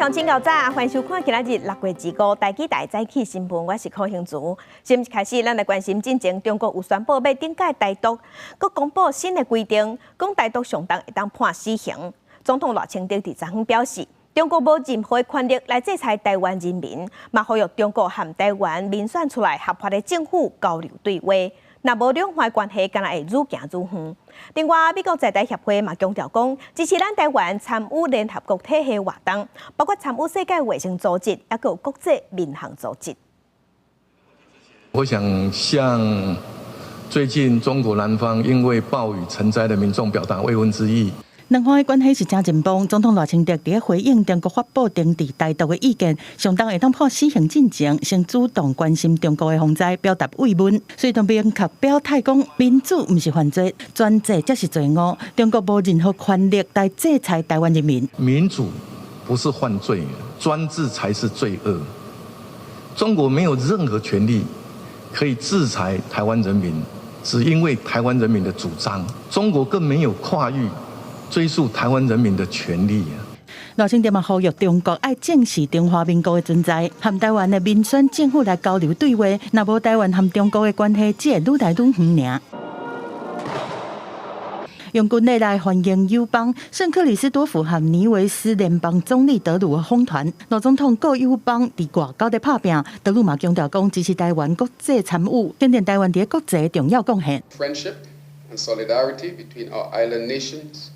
鄉親𠢕早，歡迎收看今仔日6月25台語台早起新聞，我是柯興慈。新聞開始，咱來關心進前中國有宣布欲頂改台獨，閣公布新的規定，講台獨上重會當判死刑。總統賴清德佇昨昏表示，中國無任何權力來制裁台灣人民，嘛呼籲中國和台灣民選出來合法的政府交流對話。若無兩岸關係，敢若會愈行愈遠。另外，美國在台協會嘛強調講，支持咱台灣參與聯合國體系活動，包括參與世界衛生組織，抑閣有國際民航組織。我想向最近中國南方因為暴雨成災的民眾表達慰問之意。兩岸的關係是誠緊繃，總統賴清德佇咧回應中國發布懲治台獨的意見，上重會當判死刑進前，先主動關心中國的洪災，表達慰問。雖然明確表態講民主毋是犯罪，專制才是罪惡。中國無任何權力來制裁台灣人民。民主不是犯罪，專制才是罪惡。中國沒有任何權利可以制裁台灣人民，只因為台灣人民的主張。中國更沒有跨域追訴台灣人民的權利啊！賴清德嘛呼籲中國愛正視中華民國的存在，和台灣的民選政府來交流對話。若無台灣和中國的關係，只會愈來愈遠爾。用軍禮來歡迎友邦聖克里斯多福和尼維斯聯邦總理德魯的訪團。賴總統閣友邦佇外交咧拍拚，德魯嘛強調講支持台灣國際參與，肯定台灣佇國際重要貢獻。 Friendship and solidarity between our island nations.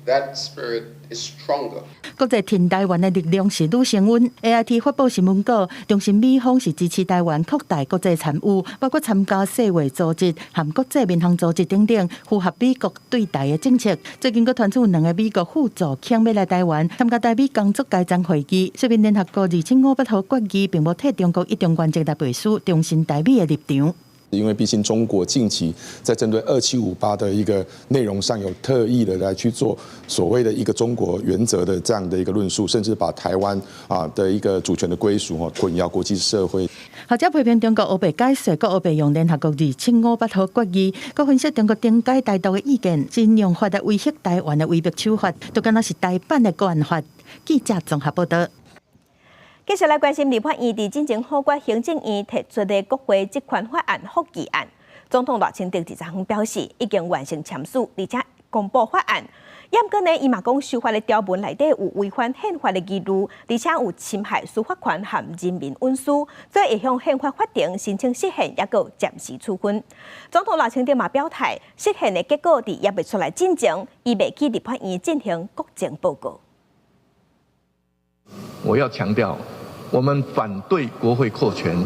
That spirit is stronger. 國際挺台灣的力量是愈升溫。AIT 發布新聞稿，重申美方是支持台灣擴大國際參與，包括參加世衛組織和國際民航組織等等，符合美國對台的政策。最近閣傳出兩个美國副助卿欲來台灣參加台美工作階層會議，說明聯合國275號決議並無替中國一中原則來背書，重申台美的立場。因為畢竟中國近期在針對2758的一個內容上有特意的來去做所謂的一個中國原則的這樣的一個論述，甚至把台灣啊的一個主權的歸屬混淆國際社會。學者批評中國烏白解說，閣烏白用聯合國2758號決議，閣分析中國頂改台獨的意見，是用法來威脅台灣的威逼手法，就敢若是台版的國安法。記者綜合報道。繼續來關心立法院佇進前否決行政院提出的國會職權法案覆議案。總統賴清德佇昨昏表示，已經完成簽署，而且公布法案。毋過呢，伊嘛講修法的條文內底有違反憲法的疑慮，而且有侵害司法權和人民隱私，所以會向憲法法庭申請釋憲，抑閣暫時處分。總統賴清德嘛表態，釋憲的結果佇猶未出來進前，伊袂去立法院進行國情報告。我要強調，我們反對國會擴權，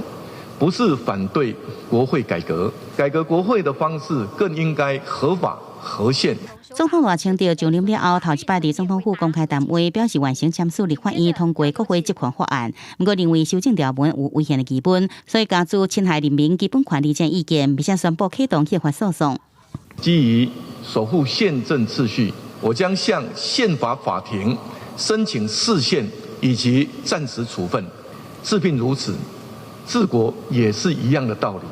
不是反對國會改革。改革國會的方式更應該合法合憲。總統賴清德上任了後，頭一擺佇總統府公開談話，表示完成簽署立法院通過國會職權法案，毋過認為修正條文有違憲的疑問，所以加注侵害人民基本權利這意見，並且宣布啟動憲法訴訟。基於守護憲政秩序，我將向憲法法庭申請釋憲以及暫時處分。治病如此，治國也是一樣的道理。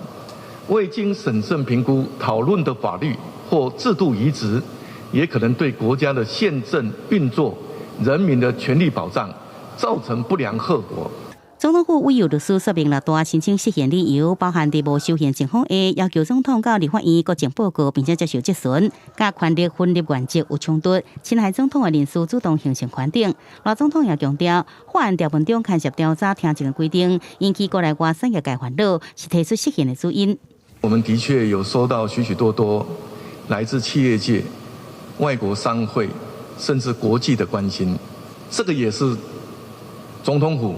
未經審慎評估討論的法律或制度移植，也可能對國家的憲政運作、人民的權利保障造成不良後果。總統府委由律師說明六大申請釋憲理由，包含佇無修憲情況下，要求總統到立法院國情報告，並且接受質詢，佮權力分立原則有衝突，侵害總統的人事主動形成權等。賴總統也強調，法案條文中牽涉調查聽證的規定，引起國內外產業界煩惱，是提出釋憲的主因。我們的確有收到許許多多來自企業界、外國商會，甚至國際的關心，這個也是總統府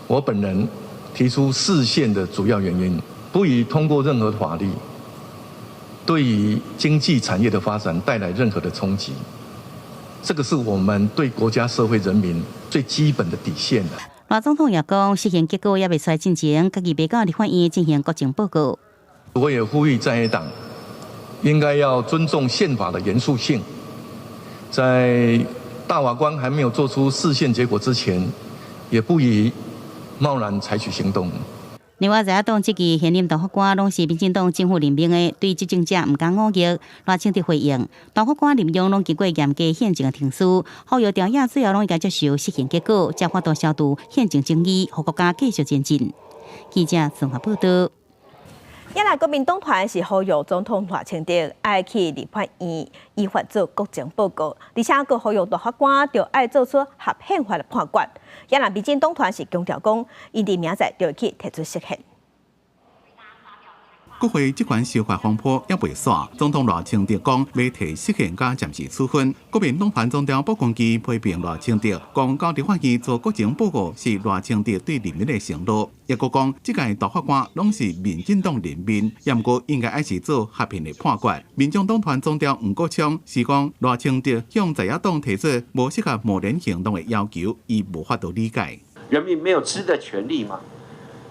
我本人提出釋憲的主要原因，不宜通過任何法律，對於經濟產業的發展帶來任何的衝擊。這個是我們對國家、社會、人民最基本的底線。賴總統也講，釋憲結果猶未出來進前，家己袂到立法院進行國情報告。我也呼籲在野黨應該要尊重憲法的嚴肅性，在大法官還沒有做出釋憲結果之前，也不宜貿然採取行動。另外，在野黨這屆現任大法官攏是民進黨政府任命的，對執政者毋敢忤逆。賴清德回應，大法官任用攏經過嚴格憲政的程序，呼籲朝野最後攏應該接受釋憲結果，才法度消除憲政爭議，予國家繼續前進。記者綜合報道。也若國民黨團是呼籲總統賴清德愛去立法院依法做國情報告，而且閣呼籲大法官著愛做出合憲法的判決。也若民進黨團是強調講，𪜶佇明仔載就會去提出釋憲。國會職權修法風波猶未煞，總統賴清德講欲提釋憲佮暫時處分。國民黨團總召傅崑萁批評賴清德，講到立法院做國情報告是賴清德對人民的承諾。抑閣講，這屆大法官攏是民進黨任命，毋過應該愛是做合憲的判決。民眾黨團總召黃國昌是講賴清德向在野黨提出無適合貿然行動的要求，伊無法度理解。人民沒有知的權利嗎？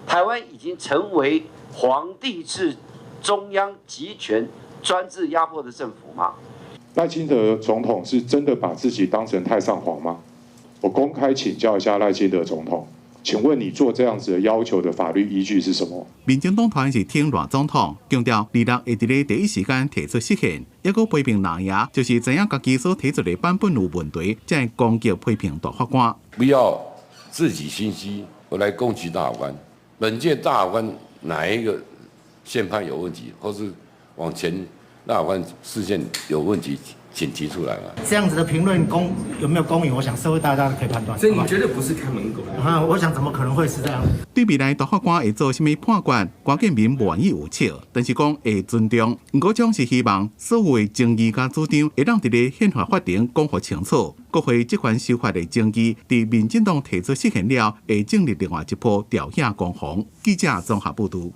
台灣已經成為皇帝制中央集權專制壓迫的政府嗎？賴清德總統是真的把自己當成太上皇嗎？我公開請教一下賴清德總統，請問你做這樣子的要求的法律依據是什麼？民進黨團是挺賴總統，強調二六會佇咧第一時間提出釋憲，抑閣批評藍營就是知影家己所提出的版本有問題，才會攻擊批評大法官。不要自己心虛，我來攻擊大法官。本屆大法官哪一個憲判有問題，或是往前大法官釋憲有問題，請提出來嘛。這樣子的評論公有沒有公允？我想社會大家都可以判斷。這你絕對不是看門狗。啊，我想怎麼可能會是這樣？對未來大法官會做啥物判決，關建明無願意預測，但是講會尊重。毋過總是希望所有的爭議佮主張會當佇咧憲法法庭講予清楚。國會職權修法的爭議，佇民進黨提出釋憲了，會進入另外一波朝野攻防。記者綜合報導。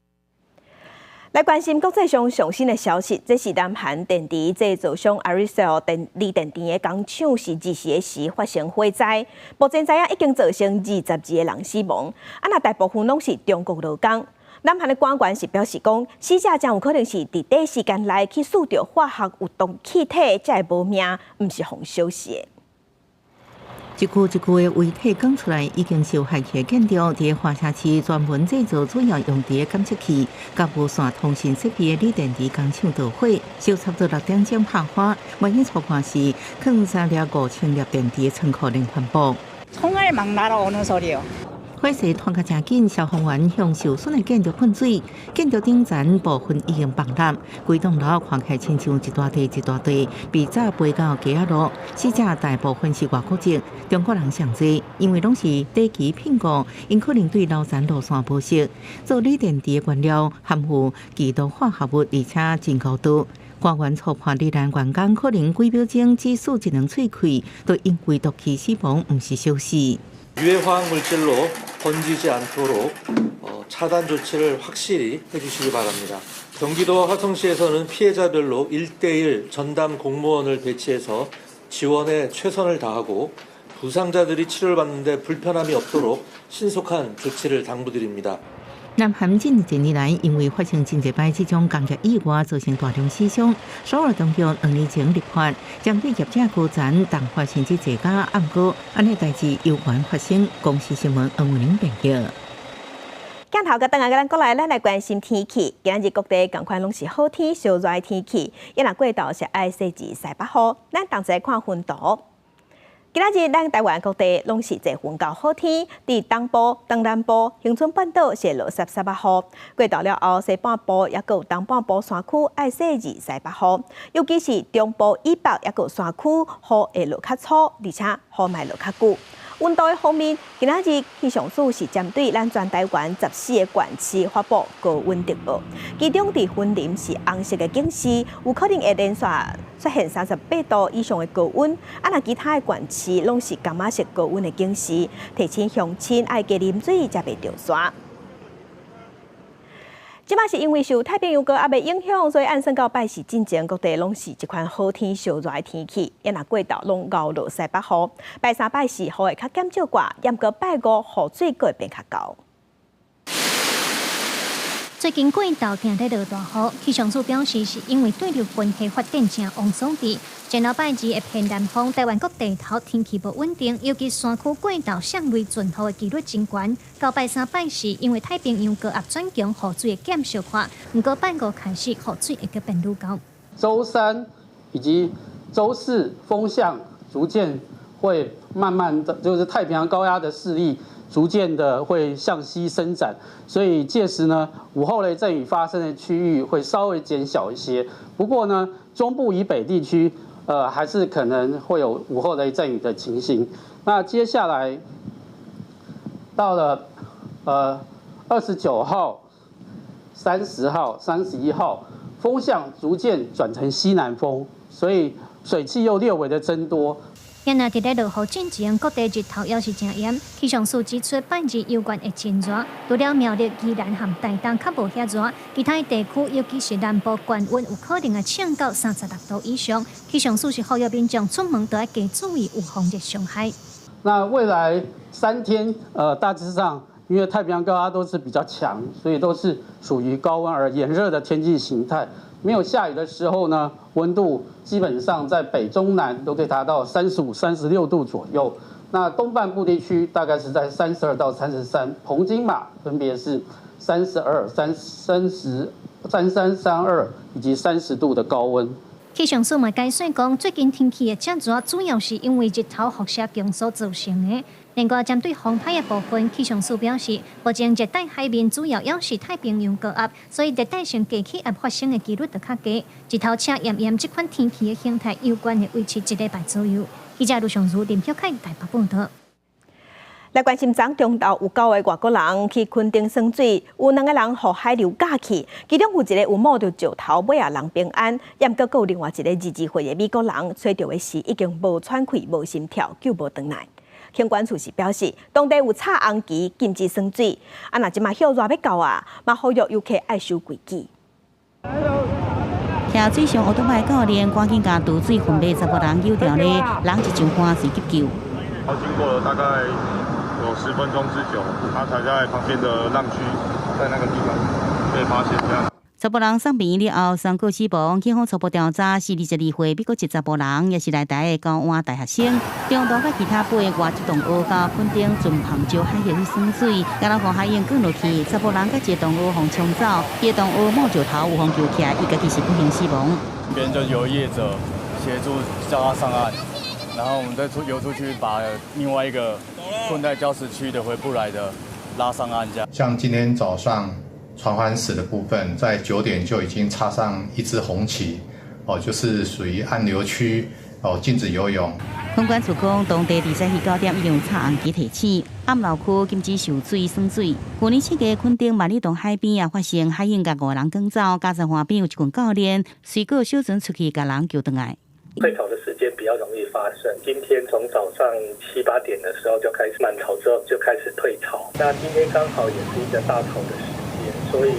來關心國際上上新的消息，這是南韓電池製造商 Aricell 電鋰電池的工廠是24時發生火災，目前知影已經造成22個人死亡，啊，若大部分攏是中國勞工。南韓的官員是表示講，死者真有可能是佇短時間內去嗅著化學有毒氣體，才會無命，毋是予燒死的。一具一具的遺體扛出來，已經受害的建築，佇華城市專門製造主要用佇檢測器、佮無線通訊設備的鋰電池工廠導火，燒差不多6點鐘拍花。原因初判是囥3粒5000粒電池的倉庫連環爆。 총알막날아오는소리요。 火勢傳較誠緊，消防員向受損的建築噴水，建築頂層部分已經崩塌，規棟樓看起來親像一大塊一大塊被炸飛到街仔路。死者大部分是外國籍，中國人上濟，因為攏是短期聘僱，𪜶可能對樓層路線無熟。做鋰電池的原料含有劇毒化合物，而且真高毒。官員初判罹難員工可能幾秒鐘只欶一兩喙氣，都因為毒氣死亡，毋是燒死。 유해화학물질로 번지지 않도록 차단 조치를 확실히 해주시기 바랍니다. 경기도와 화성시에서는 피해자별로 1대1 전담 공무원을 배치해서 지원에 최선을 다하고 부상자들이 치료를 받는데 불편함이 없도록 신속한 조치를 당부드립니다. 南韓近幾年來，因為發生真濟擺這種工業意外，造成大量死傷。首爾當局2年前立法，針對業者高層重罰甚至坐監毋過，按呢代誌猶原發生。公視新聞黃文玲編譯。鏡頭閣轉來咱國內，咱來關心天氣。今仔日各地仝款攏是好天，燒熱的天氣。抑若過晝是愛洗一西北雨。咱同齊看雲圖。今仔日咱台灣各地攏是濟雲到好天，佇東部、東南部、恆春半島是落濕濕仔雨。過晝了後，西半部抑閣有東半部山區愛洗二西北雨，尤其是中部以北抑閣有山區雨會落較粗，而且雨嘛會落較久。溫度的方面，今仔日氣象署是針對咱全台灣14個縣市發布高溫特報，其中佇雲林是紅色的警示，有可能會連續出現38度以上的高溫。啊，若其他的縣市攏是柑仔色高溫的警示，提醒鄉親愛加啉水，才袂著沙。這擺是因為受太平洋高壓的影響，所以按算到拜四進前，各地攏是這款好天燒熱的天氣。抑若過晝攏𠢕落西北雨，拜三拜四雨會較減少寡，毋過拜五雨水閣會變較厚。最近過晝定咧落大雨，氣象署表示是因為對流雲系發展誠旺所致，前後拜二會偏南風，台灣各地頭天氣無穩定，尤其山區過晝降雷陣雨的機率真懸。到拜三拜四，因為太平洋高壓轉強，雨水會減小可，毋過拜五開始雨水會閣變愈厚。週三以及週四風向逐漸會慢慢的，就是太平洋高壓的勢力逐漸的會向西伸展，所以屆時呢，午後雷陣雨發生的區域會稍微減小一些。不過呢，中部以北地區，還是可能會有午後雷陣雨的情形。那接下來到了29號、30號、31號，風向逐漸轉成西南風，所以水汽又略微的增多。今仔佇咧落雨進前，各地日頭猶是誠炎。氣象署指出，拜二猶原會真熱，除了苗栗、宜蘭和台東較無遐熱，其他地區尤其是南部高溫有可能會衝到36度以上。氣象署是呼籲民眾出門都愛加注意預防熱傷害。那未來3天，大致上因為太平洋高壓都是比較強，所以都是屬於高溫而炎熱的天氣形態。沒有下雨的時候呢，溫度基本上在北中南都可以達到35、36度左右。那東半部地區大概是在32到33，澎金馬分別是32、30、33、32以及30度的高溫。氣象署嘛解釋講，最近天氣會遮熱，主要是因為日頭輻射強所造成的。另外，針對風颱的部分，氣象署表示，目前熱帶海面主要猶是太平洋高壓，所以熱帶性低氣壓發生的機率就較低。日頭赤炎炎這款天氣的形態，猶原會維持一禮拜左右。記者盧尚如林曉凱台北報道。來關心昨中晝有九个外國人去墾丁耍水，有兩個人予海流軋去，其中有一個有摸著石頭，尾仔人平安。毋過閣有另外一個22歲的美國人，揣著的時已經無喘氣、無心跳，救無轉來。警管處是表示，當地有插紅旗禁止耍水，啊，若這馬歇熱欲到啊，嘛呼籲遊客愛守規矩。騎水上歐多擺教練趕緊共渡水昏迷查埔人救著咧，人一上岸隨急救。經過了大概有10分鐘之久，他才在旁邊的浪區，在那個地方被發現。這樣。查埔人送病院了後，宣告死亡。警方初步調查是22歲美國籍查埔人，也是來台的高安大學生。中途佮其他八個外籍同學到墾丁船旁洲海域去耍水，敢若予海湧捲落去，查埔人佮一個同學予沖走，彼個同學摸石頭有予救起來，伊家己是不幸死亡。邊就由業者協助叫他上岸，然後我們再出游出去，把另外一個困在礁石區的回不來的拉上岸。這樣。像今天早上船帆石的部分，在9點就已經插上一支紅旗，哦，就是屬於暗流區，哦，禁止游泳。墾管處講，當地佇早起9點已經有插紅旗提醒，暗流區禁止受水耍水。去年7月，墾丁萬里洞海邊也發生海湧共五人捲走，嘉澤岸邊有一群教練隨個小船出去共人救轉來。退潮的時間比較容易發生。今天從早上七八點的時候就開始滿潮之後就開始退潮。那今天剛好也是一個大潮的時間，所以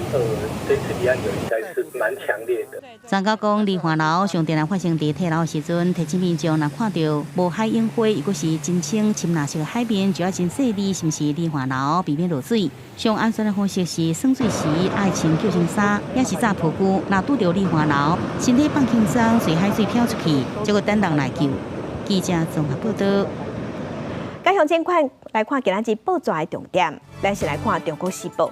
這次離岸流應該是蠻強烈的。專家講，離岸流上定來發生佇退流時陣，提醒民眾若看著無海湧花，抑閣是真清深藍色的海面，就要真細膩，是毋是離岸流，避免落水。上安全的方式是耍水時愛穿救生衫，抑是紮泡具。若拄著離岸流，身體放輕鬆，隨海水飄出去，才閣等人來救。記者綜合報道。佮鄉親款來看今仔日報紙的重點，咱先來看《中國時報》。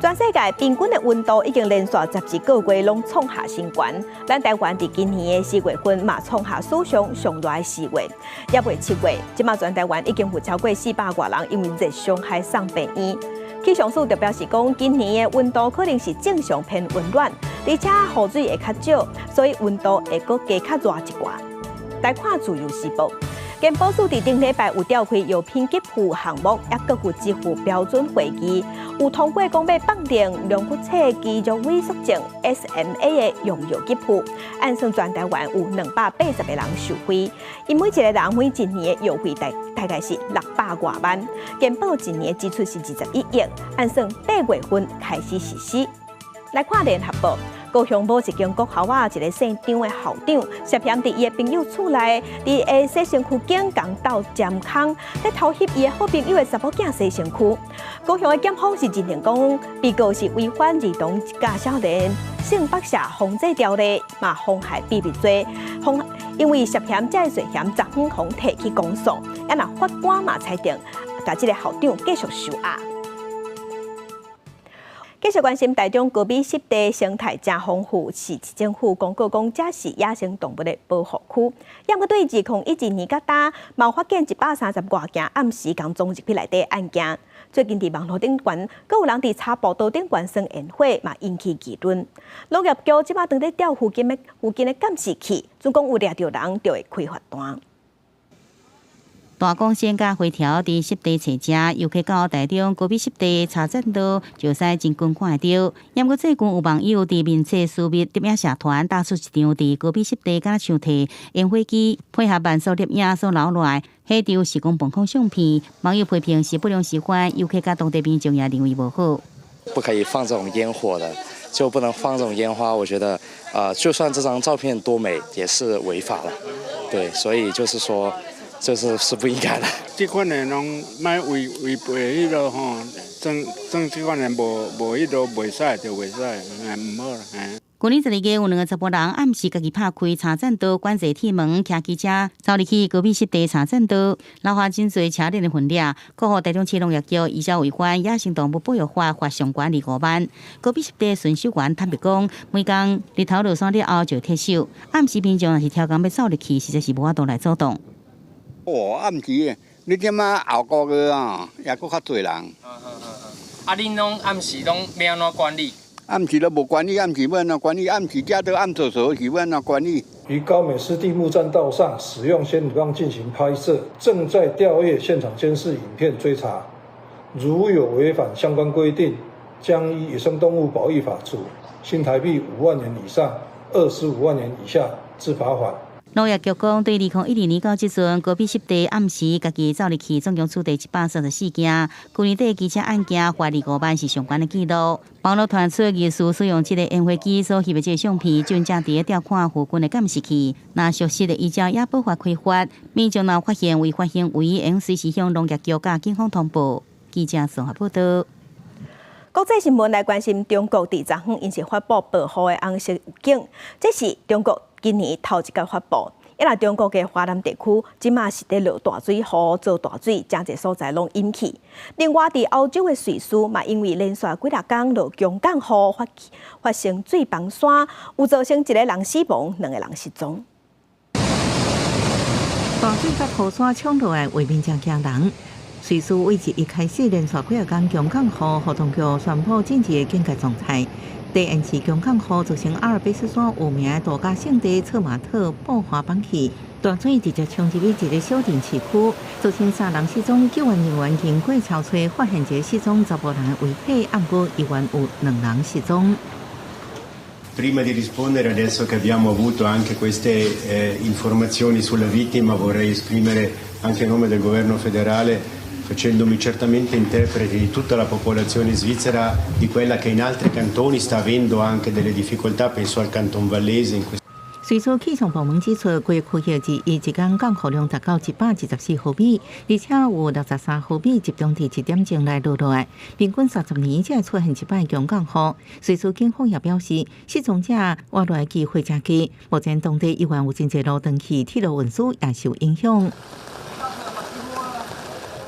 全世界平均的溫度已經連續12個月攏創下新高。咱台灣佇今年的4月份嘛創下史上上熱的4月，猶未7月，這馬全台灣已經有超過400外人因為熱傷害送病院。氣象署就表示講，今年的溫度可能是正常偏溫暖，而且雨水會較少，所以溫度會閣加較熱一寡。來看《自由時報》。健保署佇頂禮拜有召開藥品給付項目，抑閣有支付標準會議，有通過講欲放定龍骨冊肌肉萎縮症 SMA 的用藥給付，按算全台灣有280個人受惠，𪜶每一個人每一年的藥費大概是600外萬，健保一年支出是21億，按算8月份開始實施。來看聯合報。高雄某一間國校仔，一个姓張的校長涉嫌佇伊的朋友厝內，佇个洗身軀間共鬥占空，咧偷翕伊的好朋友的查某囝洗身軀。高雄的檢方是認定講，被告是違反兒童佮少年性剝削防制條例，嘛妨害秘密罪，因為涉嫌這个罪嫌，昨昏予提去公訴，啊若法官嘛裁定，共這个校長繼續收押。繼續關心台中高美濕地生態誠豐富，市政府公告講，這是野生動物的保護區。毋過對2012年到今，嘛發現130外件暗時共裝入去內底案件。最近佇網路頂懸，閣有人佇查埔道頂懸耍煙火，嘛引起議論。農業局這擺當咧調附近的監視器，準講有掠著人，就會開罰單。大公線佮灰條佇濕地揣食，遊客到台中高美濕地茶棧道，就使真近看會著。毋過最近有網友佇面冊私密攝影社團打出一張佇高美濕地敢若像提煙火機配合慢速攝影所留落來，彼張時空崩空相片，網友批評是不良習慣，遊客佮當地民眾也認為無好。不可以放這種煙火的，就不能放這種煙花。我覺得，就算這張照片多美，也是違法了。對，所以就是說。這是不應該的。這款的攏莫違違背彼囉吼，裝裝這款的無無彼囉袂使就袂使，毋好啦。舊年12月有兩个查埔人暗時家己拍開柴棧道管制鐵門，騎機車走入去高美濕地柴棧道，留下真濟車輪的痕跡。閣予台中市農業局依照違反野生動物保育法罰上懸25萬。高美濕地巡守員坦白講，每工日頭落山了後就撤守，暗時民眾若是超工欲走入去，實在是無法度來阻擋。哦，暗時的，你點仔後個月啊，也閣較濟人。啊，恁攏暗時攏欲按怎管理？暗時都無管理，暗時欲按怎管理？暗時遮都暗嗄嗄，是欲按怎管理？於高美濕地木棧道上使用仙女棒進行拍攝，正在調閱現場監視影片追查，如有違反相關規定，將依野生動物保育法處新台幣5萬元以上25萬元以下之罰款。農業局講，對2012年到這陣，高美濕地暗時家己走入去，總共處罰134件。舊年底機車案件罰25萬是上懸的紀錄。網路傳出疑似使用這个煙火機所翕的這个相片，正佇咧調看附近的監視器。若屬實的依照野保法開罰，民眾若發現違法行為，會隨時向農業局佮警方通報。記者綜合報道。國際新聞來關心，中國佇昨昏𪜶是發布暴雨的紅色預警，這是中國今年頭一擺發布。因為中國的華南地區這馬是佇落大水雨，做大水，誠濟所在攏淹去。另外，佇歐洲的瑞士嘛，因為連續幾若工落強降雨，發發生水崩山，有造成一个人死亡，兩个人失蹤。大水佮土山衝落來，畫面誠驚人。瑞士位置一開始連續幾若工強降雨，予當局宣布緊急的警戒狀態。第二次強降雨造成阿爾卑斯山有名的度假勝地策馬特爆發崩去，大水直接衝入去一个小鎮市區，造成三人失蹤，救援人員經過搜揣，發現一个失蹤查埔人的遺體，毋過猶原有兩人失蹤。 Prima di rispondere, adesso che abbiamo avuto anche queste informazioni sulla vittima, vorrei esprimere anche a nome del governo federale, facendomi certamente interprete di tutta la popolazione svizzera, di quella che in altri cantoni sta avendo anche delle difficoltà, penso al Canton Vallese in questo 瑞士氣象部門指出，該區域自一工降雨量達到124毫米，而且有63毫米集中佇一點鐘內落落來，平均30年才會出現一擺強降雨。瑞士警方也表示，失蹤者活落來機會誠低，目前當地猶原有真濟路斷去，鐵路運輸也受影響。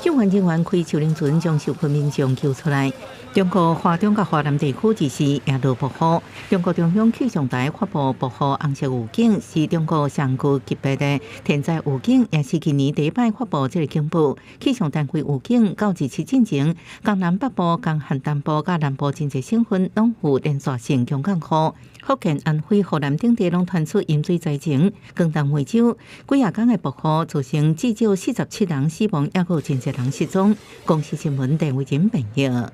救援人員開樹林船將受困民眾救出來。中國華中佮華南地區這時也落暴雨。中國中央氣象台發布暴雨紅色預警，是中國上高級別的天災預警，也是今年第一擺發布這个警報。氣象單位預警，到日期進前，江南北部、江漢東部佮南部真濟省份攏有連續性強降雨。福建、安徽、河南等地攏傳出淹水災情。廣東惠州幾若工的暴雨造成至少47人死亡，抑閣有真濟人失蹤。公視新聞鄧慧珍編譯。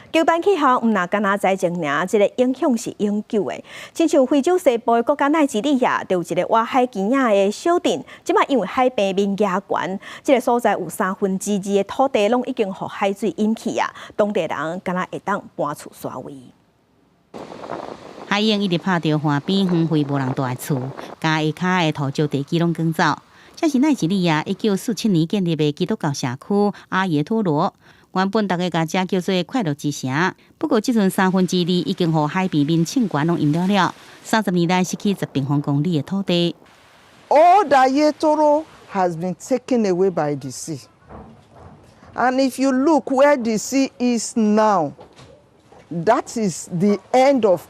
極端氣候毋若干焦災情爾，這个影響是永久的。親像非洲西部的國家奈及利亞，就有一个倚海邊仔的小鎮，這擺因為海平面加懸，這个所在有2/3的土地攏已經予海水淹去啊，當地人敢若會當搬厝徙位。海海湧一直拍著岸邊，荒廢無人蹛的厝，共下跤的塗石地基攏捲走。這是奈及利亞1947年建立的基督教社區阿耶托羅，原本大家共這叫做快樂之城。不過，這陣2/3已經予海平面衝懸攏淹了了，30年來失去10平方公里的土地。 All the Ayetoro has been taken away by the sea. And if you look where the sea is now, that is the end of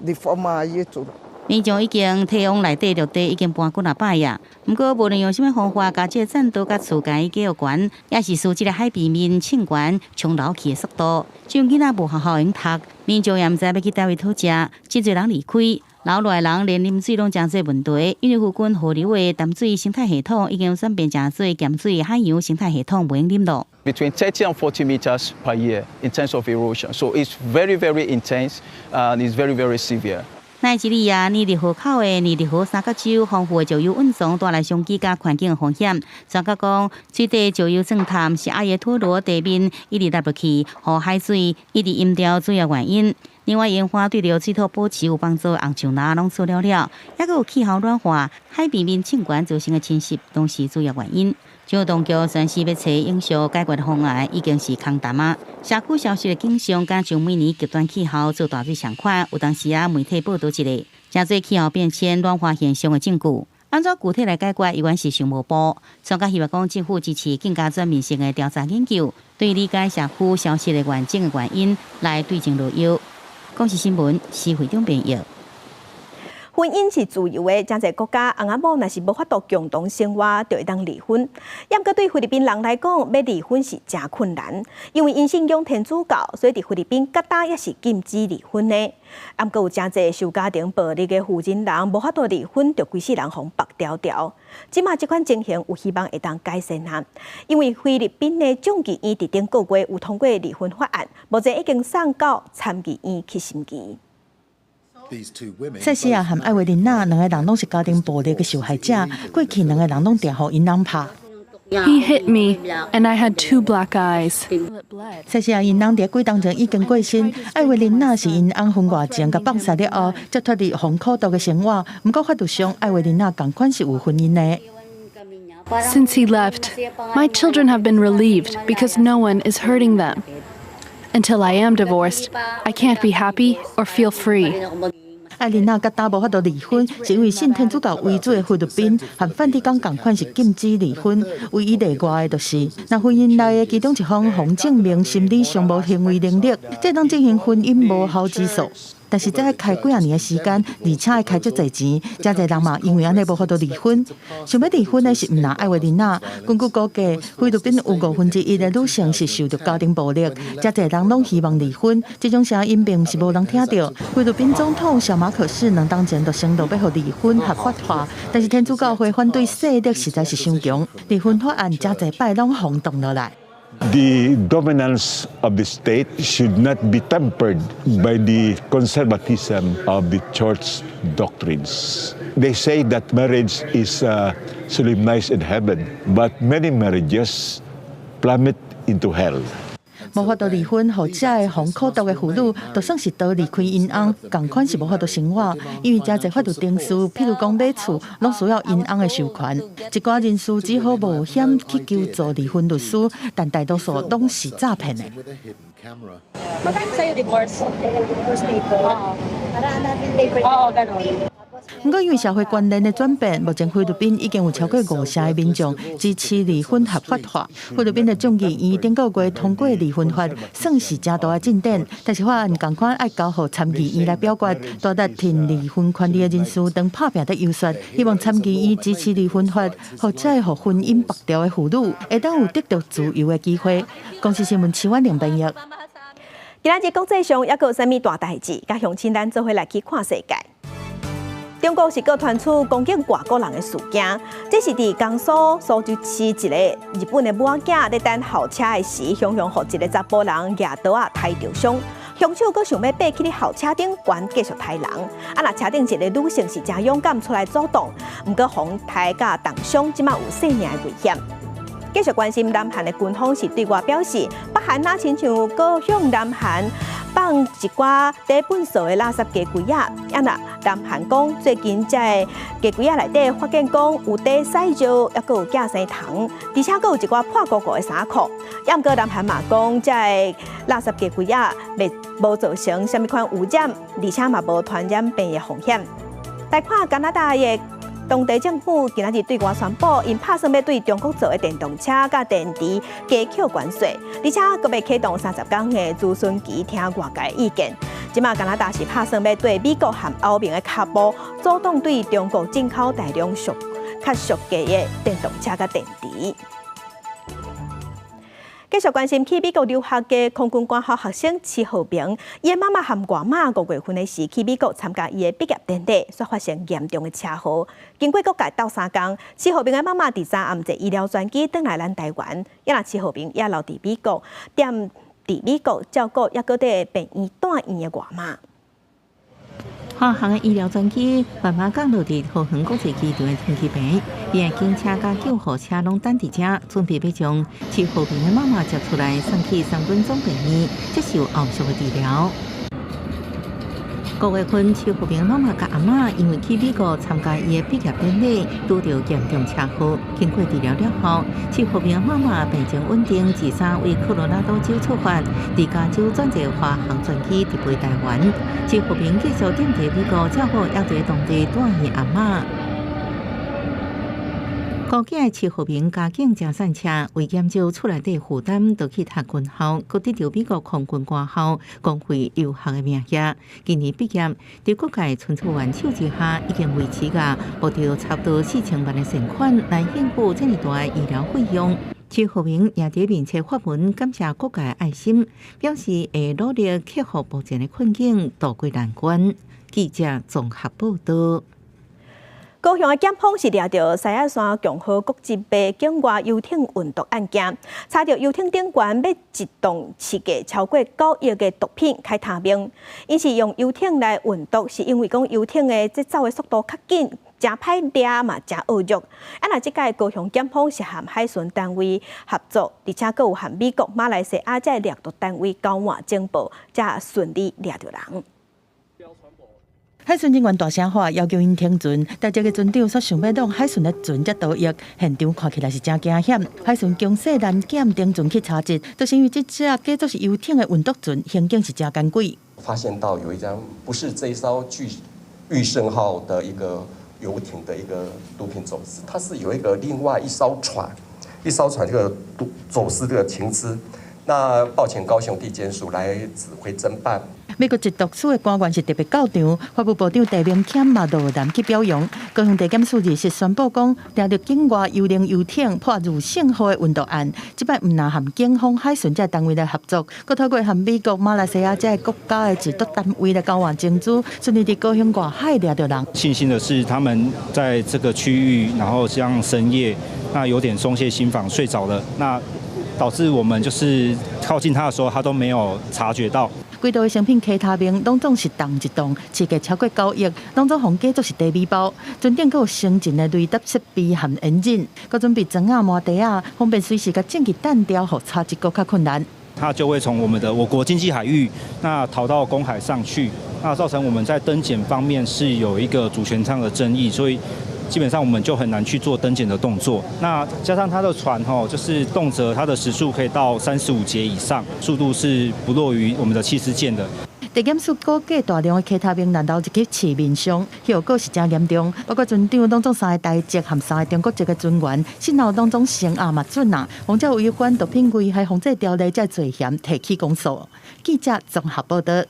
the former Ayetoro. 民眾已經退往內底陸地，已經搬幾若擺啊。毋過，無論用啥物方法，共這个棧道佮厝共伊加懸，也是輸這个海平面衝懸衝流去的速度。這陣囡仔無學校用讀，民眾也毋知欲去佗位討食，真濟人離開，留落來人連啉水攏誠濟問題，因為附近河流的淡水生態系統已經轉變成做鹹水海洋生態系統，袂用啉咯。 Between 30 and 40 meters per year in terms of erosion, so it's very, very intense and it's very, very severe. 奈及利亞尼日河口的尼日河三角洲豐富的石油蘊藏帶來商機佮環境的風險。專家講，水底石油鑽探是阿耶托羅地面一直落落去，予海水一直淹掉主要原因。另外，煙花對著水土保持有幫助，紅樹林攏死了了，抑閣有氣候暖化、海平面衝懸造成的侵蝕，攏是主要原因。政府當局宣示欲揣永續解決方案，已經是空談啊！社區消失的景象，敢像每年極端氣候做大水仝款，有當時啊媒體報導一个，成做氣候變遷暖化現象的證據。按怎具體來解決，猶原是想無步。專家希望講政府支持更加全面性的調查研究，對理解社區消失的完整的原因，來對症落藥。公視新聞，施會長編譯。婚姻是自由的，誠濟國家翁仔某若是無法度共同生活，就會當離婚。毋過對菲律賓人來講，欲離婚是誠困難，因為𪜶信仰天主教，所以佇菲律賓佮今也是禁止離婚的。毋過有誠濟受家庭暴力的婦人人無法度離婚，就規世人予縛牢牢。這馬這款情形有希望會當改善哈，因為菲律賓的眾議院佇頂個月有通過離婚法案，目前已經送到參議院去審議。塞西亞和艾維琳娜兩個人攏是家庭暴力的受害者，過去兩個人攏定予𪜶翁拍。 He hit me, and I had two black eyes. 塞西亞𪜶翁佇幾冬前已經過身，艾維琳娜是𪜶翁婚外情共放殺了後，才脫離予苦毒的生活。毋過法律上，艾維琳娜仝款是有婚姻的。 Since he left, my children have been relieved because no one is hurting them. Until I am divorced, I can't be happy or feel free. 艾琳娜佮今無法度離婚，是因為信天主教為主的菲律賓和梵蒂岡仝款是禁止離婚。唯一例外的就是，若婚姻內的其中一方予證明心理上無行為能力，才會當進行婚姻無效之訴。但是這愛開幾仔年的時間，而且愛開足濟錢，誠濟人嘛因為按呢無法度離婚。想欲離婚的是毋但艾維琳娜，根據估計，菲律賓有1/5的女性是受著家庭暴力，誠濟人攏希望離婚。這種聲音並毋是無人聽著。菲律賓總統小馬可仕兩冬前就承諾欲予離婚合法化，但是天主教會反對勢力實在是傷強，離婚法案誠濟擺攏予擋落來。 The dominance of the state should not be tempered by the conservatism of the church doctrines. They say that marriage is solemnized in heaven, but many marriages plummet into hell. 無法度離婚，予這个予苦毒的婦女，就算是逃離開𪜶翁，仝款是無法度生活，因為誠濟法律程序，譬如講買厝，攏需要𪜶翁的授權。一寡人士只好冒險去求助離婚律師，但大多數攏是詐騙的。 Magkano sa'yo divorce? Divorce paper? Oo. Para hanapin paper. Oo, ganon. 毋過因為社會觀念的轉變，目前菲律賓已經有超過5成的民眾支持離婚合法化。菲律賓的眾議院頂個月通過離婚法，算是誠大的進展。但是法案仝款愛交予參議院來表決，大力挺離婚權利的人士當拍拚佇遊說，希望參議院支持離婚法，予這个予婚姻縛牢的婦女會當有得著自由的機會。公視新聞徐婉玲編譯。今仔日國際上猶閣有啥物大代誌？佮鄉親咱做伙來去看世界。中國是閣傳出攻擊外國人的事件，這是佇江蘇蘇州市一个日本的某仔囝咧等校車的時，雄雄予一个查埔人舉刀仔刣著傷，兇手閣想欲爬去咧校車頂懸繼續刣人。啊，若車頂一个女性是誠勇敢出來阻擋，毋過予刣甲重傷，這馬有性命的危險。繼續關心南韓的軍方是對外表示，北韓若親像閣向南韓放一寡佇糞掃的垃圾雞胿仔。啊若南韓講最近這个雞胿仔內底發現講有佇屎尿，抑閣有寄生蟲，而且閣有一寡破鼓鼓的衫褲。抑毋過南韓嘛講，這个垃圾雞胿仔袂無造成啥物款污染，而且嘛無傳染病的風險。來看加拿大的當地政府今仔日對外宣布，𪜶拍算欲對中國做的電動車佮電池加扣關稅，而且閣欲啟動30工的諮詢期，聽外界意見。這馬加拿大是拍算欲綴美國和歐盟的跤步，阻擋對中國進口大量俗較俗價的電動車佮電池。繼續關心去美國留學的空軍官校學生齊浩明，伊的媽媽和外媽5月份的時去美國參加伊的畢業典禮，煞發生嚴重的車禍。經過各界鬥相共，齊浩明的媽媽佇昨暗坐醫療專機轉來咱台灣，抑若齊浩明也留佇美國，踮佇美國照顧抑閣佇病院住院的外媽。華航的醫療專機慢慢降落佇桃園國際機場的停機坪，邊的警車佮救護車攏等佇遮，準備欲將齊浩明的媽媽接出來，送去三軍總病院接受後續的治療。5月份，齊浩明媽媽佮阿嬤因為去美國參加伊的畢業典禮，拄著嚴重車禍。經過治療了後，齊浩明媽媽病情穩定，二三為科羅拉多州出發，佇加州轉坐華航專機直飛台灣。齊浩明繼續踮佇美國照顧猶佇當地住院阿嬤。高囝齊浩明家境誠散赤，為減少厝內底負擔，就去讀軍校，閣得著美國空軍官校公費留學的名額。今年畢業，佇各界伸出援手之下，已經維持甲募著差不多4000萬的善款來應付這麼大的醫療費用。齊浩明也佇面冊發文感謝各界愛心，表示會努力克服目前的困境，渡過難關。記者綜合報道。高雄的檢方是掠著獅仔山共和國一賣境外遊艇運毒案件，查著遊艇頂懸欲一棟市價超過9億的毒品開他命。𪜶是用遊艇來運毒，是因為講遊艇的這走的速度較緊，誠歹掠嘛，誠惡劣。啊，若這擺高雄檢方是和海巡單位合作，而且閣有和美國、馬來西亞這掠毒單位交換情報，才順利掠著人。海巡人員大聲喊，要求𪜶停船，但這个船長煞想欲挵海巡的船才逃逸，現場看起來是誠驚險。海巡強勢攔檢停船去查緝，就是因為這隻假做是遊艇的運毒船，行徑是誠艱詭。發現到有一張不是這一艘巨裕盛號的一個遊艇的一個毒品走私，它是有一個另外一艘船，一艘船這個毒走私這個情資，那報請高雄地檢署來指揮偵辦。美國緝毒署的官員是特別到場，法務部長陳明謙嘛落南去表揚。高雄地檢署日時宣布講，掠著境外幽靈遊艇破裕盛號的運毒案，這擺毋但和警方、海巡這單位來合作，閣透過和美國、馬來西亞這個國家的緝毒單位來交換情資，順利佇高雄外海掠著人。慶幸的是，他們在這個區域，然後像深夜，那有點鬆懈心防，睡着了，那導致我們就是靠近他的時候，他都沒有察覺到。規道的成品 K 他命攏總是重一噸，市價超過9億，攏總予假做是低米包。船頂閣有先進的雷達設備和引擎，閣準備磚仔麻袋仔，方便隨時共證據彈掉，予查緝閣較困難。它就會從我們的我國經濟海域，那逃到公海上去，那造成我們在登檢方面是有一個主權上的爭議，所以基本上我們就很難去做登檢的動作。那加上它的船吼，就是動輒它的時速可以到35節以上，速度是不落於我們的緝私艦的。地檢署估計大量的 K 他命難流入去市面上，後果是誠嚴重。包括船長攏總三个台籍和三个中國籍的船員，身後攏總生壓嘛準啊，王者違反毒品危害防制條例這罪嫌提起公訴。記者綜合報道。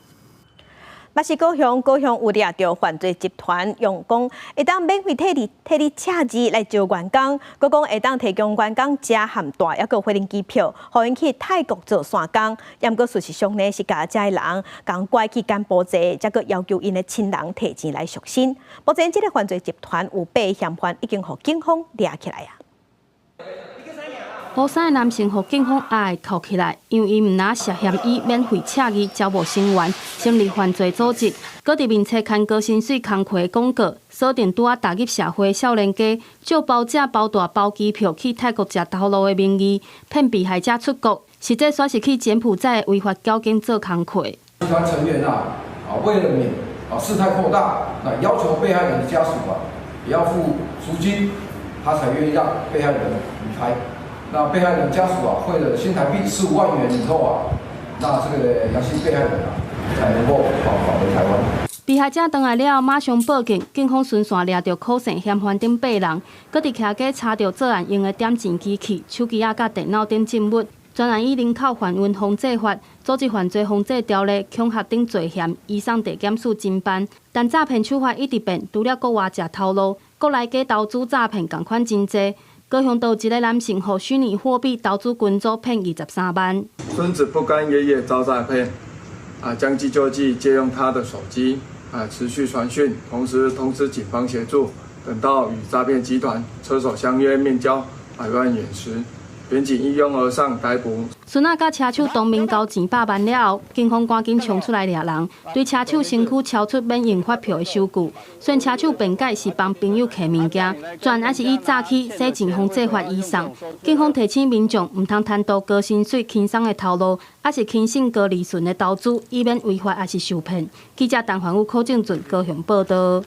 嘛是高雄，高雄有掠著犯罪集團用講會當免費替你車字來招員工，閣講會當提供員工食含大抑閣飛行機票，予𪜶去泰國做散工。毋過事實上呢，是共這个人共拐去柬埔寨，才閣要求𪜶的親人提錢來贖身。目前這个犯罪集團有八个嫌犯已經予警方掠起來啊。予三个男性予警方押銬起來，因為𪜶毋但涉嫌以免費車字招募成員，成立犯罪組織，閣佇面冊刊高薪水工課廣告，鎖定拄仔踏入社會少年家，借包食包蹛包機票去泰國食頭路的名義，騙被害者出國，實際煞是去柬埔寨違法繳金做工課。集團成員啊，為了免事態擴大，那要求被害人的家屬啊，也要付贖金，他才願意讓被害人離開。那被害人家屬啊，匯了新台幣15萬元以後啊，那這個楊姓被害人啊，才能夠返回台灣。被害者轉來了後，馬上報警，警方循線掠著可疑嫌犯等八人，閣佇徛家查著作案用的點錢機器、手機仔佮電腦等證物，全案以人口販運防制法、組織犯罪防制條例、恐嚇等罪嫌，移送地檢署偵辦。但詐騙手法一直變，除了國外食頭路，國內假投資詐騙仝款真濟。高雄就有一个男性，予虛擬貨幣投資群組騙23萬。孫子不甘爺爺遭詐騙，將計就計，借用他的手機。持續傳訊，同時通知警方協助。等到與詐騙集團車手相約面交百萬元時，員警一擁而上逮捕。孫仔佮車手當面交錢百萬了後，警方趕緊衝出來掠人，對車手身軀抄出免用發票的收據。雖然車手辯解是幫朋友提物件，全案是以詐欺、洗錢防制法移送。警方提醒民眾，毋通貪圖高薪水、輕鬆的頭路，抑是輕信高利潤的投資，以免違法抑是受騙。記者陳凡宇、柯正俊高雄報道。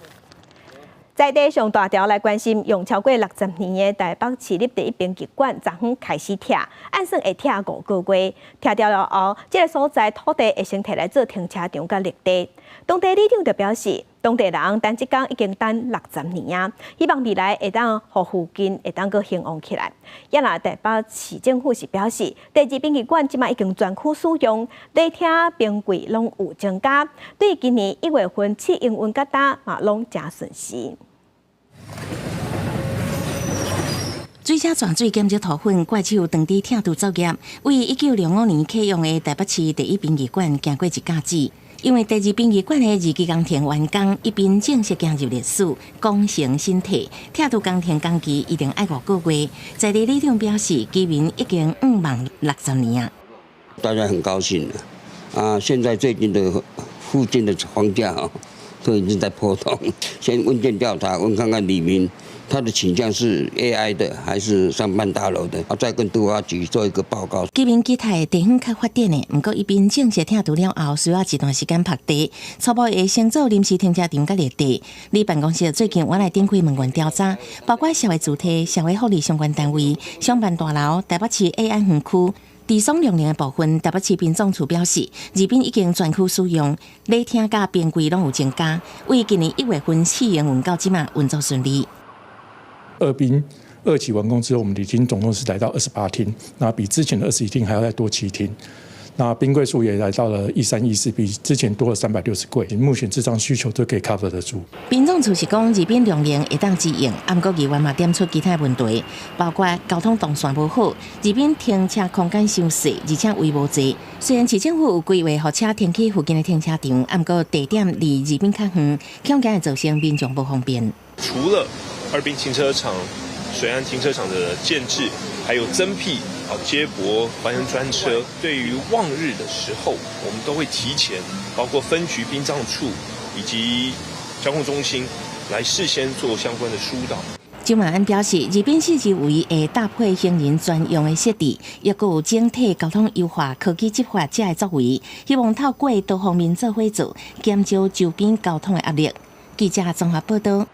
在地上大條來關心，用超過60年的台北市立第一殯儀館，昨昏開始拆，按算會拆5個月，拆掉了後，這个所在土地會先提來做停車場佮綠地。當地里長就表示，當地人等這工已經等60年啊，希望未來會當予附近會當閣興旺起來。也若台北市政府是表示，第二殯儀館這馬已經全區使用，禮廳、冰櫃攏有增加，對今年1月份試營運到今嘛攏誠順時。水車泉水減少塗粉，怪手當地拆除作業。為1905年啟用的台北市第一殯儀館，經過一甲子，因為第二殯儀館的二期工程完工，一邊正式進入歷史，功成身退。拆除工程工期一定愛5個月。在地里長表示，居民已經向望60年啊！大家很高興啊！現在最近的附近的房價啊，都已經在波動。先問卷調查，問看看里民他的傾向是 AI 的還是商辦大樓的，再跟都發局做一個報告。居民期待地方較發展的，毋過一邊正式拆除了後，需要一段時間曝地，初步會先做臨時停車場佮綠地。里辦公室最近我來展開問卷調查，包括社會主體、社會福利相關單位、商辦大樓、台北市 AI 園區。佇雙龍的部分，台北市殯葬處表示，二殯已經全區使用，禮廳佮冰櫃攏有增加，為今年1月份試營運到這馬運作順利。二殯二期完工之後，我們已經總共是來到28廳，那比之前的21廳還要再多7廳。那冰櫃數也來到了1314，比之前多了360櫃。目前這張需求都可以 cover 得住。殯葬處是講二殯量能會當支應，毋過議員嘛點出其他問題，包括交通動線無好，二殯停車空間傷細，而且位無濟。雖然市政府有規劃予車停去附近的停車場，毋過地點離二殯較遠，恐驚會造成民眾無方便。除了二殯停車場、水岸停車場的建置，還有增闢接駁還原專車，對於望日的時候，我們都會提前，包括分局殯葬處以及交控中心，來事先做相關的疏導。周馬安表示，二殯四周圍會搭配行人專用的設置，抑閣有整體交通優化、科技執法這的作為，希望透過多方面做伙做，減少周邊交通的壓力。記者綜合報道。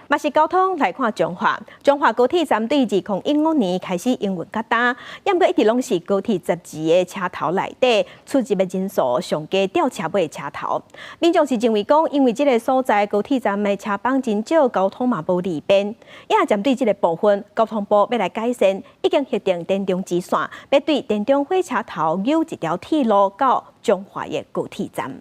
嘛是交通來看彰化，彰化高鐵站對2015年開始營運到今，也毋過一直攏是高鐵12的車頭內底出入的人數上懸吊車尾的車頭。民眾是認為講，因為這个所在高鐵站的車班真少，交通嘛無利便。也針對這个部分，交通部欲來改善，已經核定田中支線，欲對田中火車頭搝一條鐵路到彰化的高鐵站。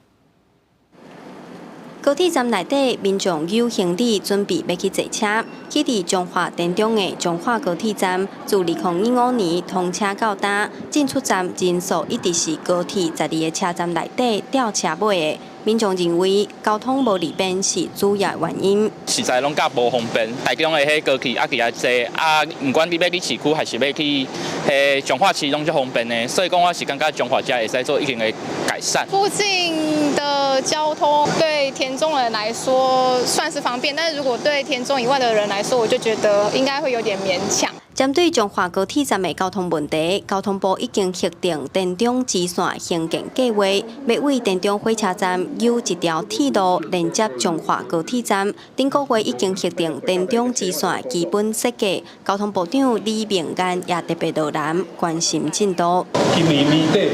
高鐵站內底，民眾搝行李準備欲去坐車，去佇彰化田中的彰化高鐵站，自2015年通車到今，進出站人數一直是高鐵12个車站內底吊車尾的。民眾認為交通無利便是主要原因。實在攏較無方便，台中的彼高鐵啊，佇遐濟啊，毋管你欲去市區還是欲去彼彰化市，攏足方便的。所以講，我是感覺彰化遮會使做一定的改善。附近的交通對田中人來說算是方便，但是如果對田中以外的人來說，我就覺得應該會有點勉強。針對彰化高鐵站的交通問題，交通部已經核定田中支線興建計劃，欲為田中火車站有一條鐵路連接彰化高鐵站。頂個月已經核定田中支線基本設計，交通部長李明彥也特別落南關心進度。今年年底，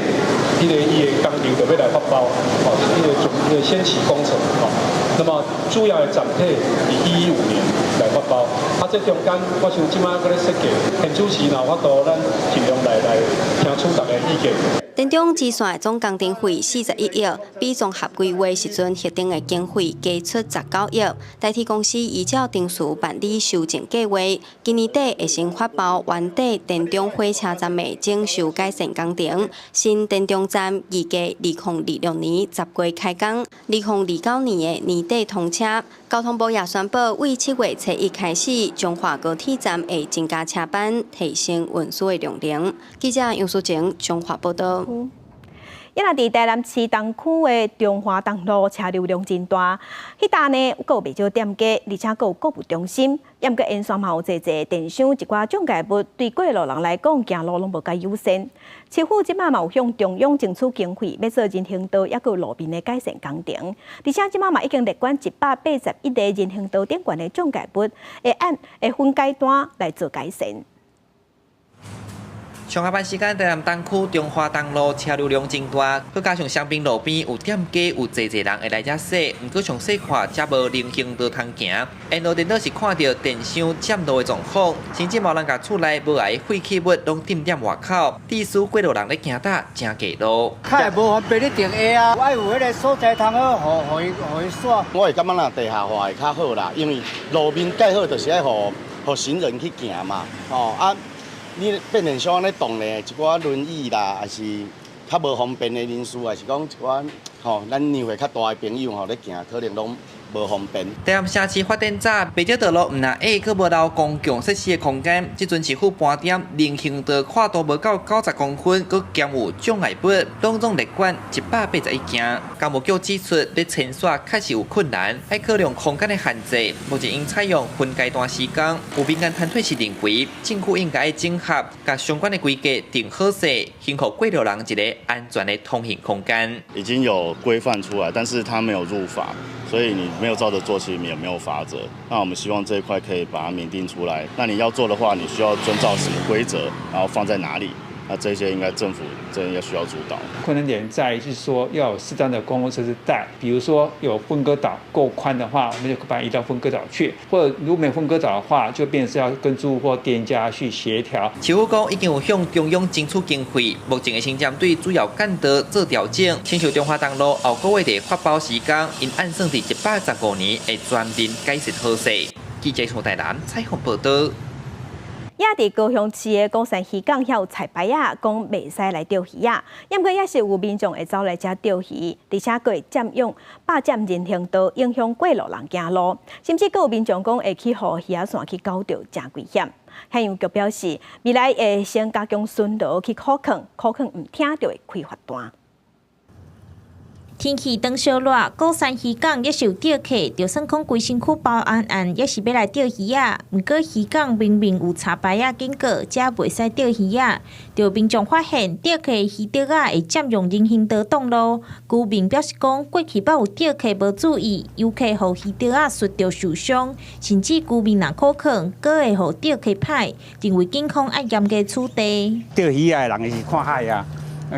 彼个伊的工程就欲來發包，哦，彼个總彼个先期工程，哦，那麼主要的站體佇115年來發包。啊，這中間我想這擺閣咧設計，縣主席若有法度，咱盡量來聽取逐家意見。田中支線總工程費41億，比綜合規劃時陣核定的經費加出19億。台鐵公司依照程序辦理修正計劃，今年底會先發包原底田中火車站的整修改善工程。新田中站預計2026年10月開工，2029年的年底通車。交通部也宣布，為7月初一開始，彰化高鐵站會增加車班，提升運輸的量能。記者楊淑晴彰化報導。抑若佇台南市東區的中華東路車流量真大，彼搭呢閣有袂少店家，而且閣有購物中心，抑毋過沿線嘛有濟濟電商一寡障礙物，對過路人來講行路攏無佮友善。市府這擺嘛有向中央爭取經費，欲做人行道抑閣路面的改善工程，而且這擺嘛已經列管181個人行道頂懸的障礙物，會按會分階段來做改善。上下班時間，台南東區中華東路車流量真大，閣加上雙邊路邊有店家，有濟濟人會來遮踅。毋過詳細看，遮無人行道通行，沿路顛倒是看著電商佔路的狀況，甚至無人共厝內無愛廢棄物攏擲佇外口，致使過路人咧行搭誠過路。較會無方便你停下啊，愛有彼个所在通好，予伊煞。我會感覺若地下化會較好啦，因為路面蓋好就是愛予行人去行嘛，吼啊。你變成說按呢動咧，一寡輪椅啦，抑是較無方便的人士，抑是講一寡吼，咱年歲較大的朋友吼咧行，可能攏無方便。台南城市發展早，袂少道路毋但矮，閣無留公共設施的空間。這陣市府盤點人行道闊度無夠90公分，閣兼有障礙物，攏總列管181件。工務局指出，咧清刷確實有困難，愛考量空間的限制。目前應採用分階段施工。有民間團體是認為，政府應該整合，共相關的規格定好勢，予過路人一个安全的通行空間。已經有規範出來，但是它沒有入法，所以你沒有照着做，其實也沒有罰則。那我們希望這一塊可以把它明定出來。那你要做的話，你需要遵照什麼規則，然後放在哪裡？那這些應該政府這應該需要主導。困難點在於是說要有適當的公共設施帶，比如說有分割島夠寬的話，我們就把它移到分割島去；或者如果沒有分割島的話，就變成是要跟住戶或店家去協調。市府講已經有向中央爭取經費，目前會先針對主要幹道做調整，親像中華東路後個月的發包時間，𪜶按算佇115年會全面改善好勢。記者從台南採訪報導。也佇高雄市的鼓山漁港遐有彩牌仔，講袂使來釣魚仔，毋過也是有民眾會走來遮釣魚，而且閣會佔用霸佔人行道，影響過路人行路，甚至閣有民眾講會去予魚仔線去勾著，誠危險。海洋局表示，未來會先加強巡邏去苦勸，苦勸毋聽就會開罰單。天氣轉燒熱，鼓山漁港也是有釣客，就算講規身軀包絚絚，也是欲來釣魚仔。毋過漁港明明有插牌仔警告，遮袂使釣魚仔。著民眾發現釣客魚釣仔會佔用人行道擋路，居民表示講，過去捌有釣客無注意，遊客予魚釣仔摔著受傷，甚至居民若苦勸，閣會予釣客歹，認為警方愛嚴格處理。釣魚仔的人伊是看海啊。